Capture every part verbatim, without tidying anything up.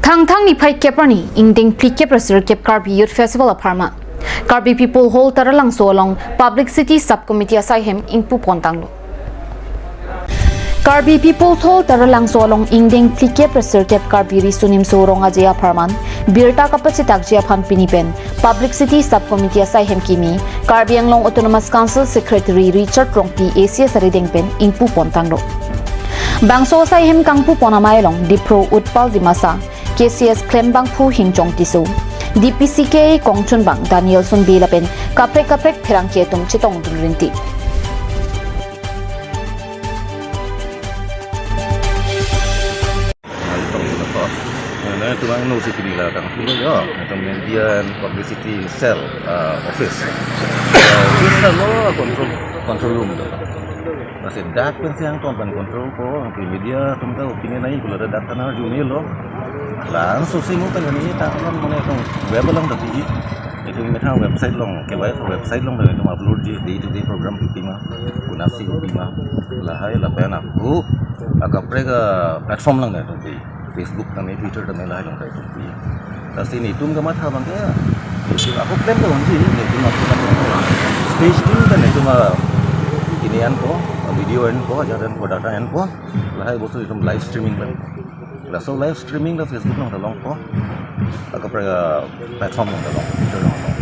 Thangthang niphai kep arni ingdeng phlikep ra sirkep Karbi Youth Festival apharman Karbi People Hall Taralangso along Publicity Sub Committee asai hem ingpu pontanglo. Karbi People's Hall Taralangso along ingdeng phlikep ra sirkep Karbi Riso Nimso Rong Aje apharman birta kapachethakji aphan pini pen Publicity Sub Committee asai hem kimi Karbi Anglong Autonomous Council Secretary Richard Rongpi A C S arideng pen ingpu pontanglo. Bangso asai hem kangpu pon amei along Diphu Utpal Dimasa, K C S Klembangphu Hingjong Tisso, D P C K kongchunbang Danielson Bey lapen kaprek kaprek pherangke atum chetongdun rinti. Nangtum lapu. Nangtum ang no si pini la kangpu lo yo. Nangtum media and publicity cell, ah, office. Ah, office lo control, control room lo. Lasi dak pensi angton pen control po, angti media atum ta opinion nangji pulo, dak ta nangarju me lo. Laso si mo pen kami ta non mane tong web along ta pi. Itum methang website along, K Y F website along ta itum uploadji, day to day program pipima, konatsi pipima. Lahai lapen ako, akaprek a platform along ta itum pi. Facebook tame, Twitter tame lahai along ta itum pi. Lasi netum kamatha abang ke, netum ako claim ta unji, netum ako na stage team ta netum a ini enpo, video enpo, ajar enpo, data enpo, lahai bostu itum live streaming pen. Laso live streaming ta Facebook along ta longpo, akaprek a platform along ta long, Twitter along ta long.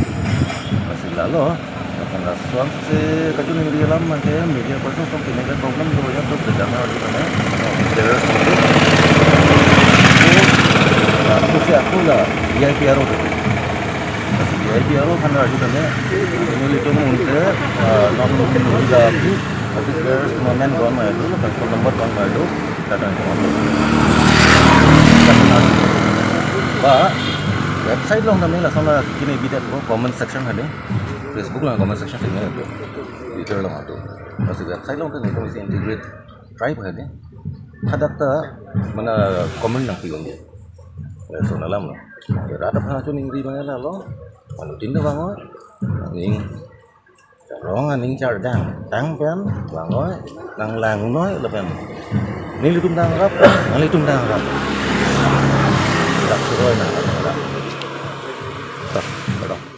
Lasi lalo, lapen laso ansi kachiningri alam abang ke media person atum pine ke problem do ya to beda na adu kane. There is no. Ako si ako la V I P R O to. Lasi V I P R O aphan arju kane. Nelitum unte, ah, non nelitum da pi, office bearers atum amen do ma do, phone number do ma do, kata itu. Ba, website along tame lason la kini bidet ko comment section hade. Facebook along comment section sini ado, Twitter along ado. Lasi website along tame kami isi integrate try pa hade. Hadak ta mana comment nangpi lagi. Laso alam lo. Rat aphan kachiningri abang lalo. Manutin ta bang o. Ning charong aning charjang. Tang pen bang o. Nanglang noi lapen. Nelitum ta ngrap, nanglitum ta ngrap. Dak suroi nang ngrap. Toh, toh.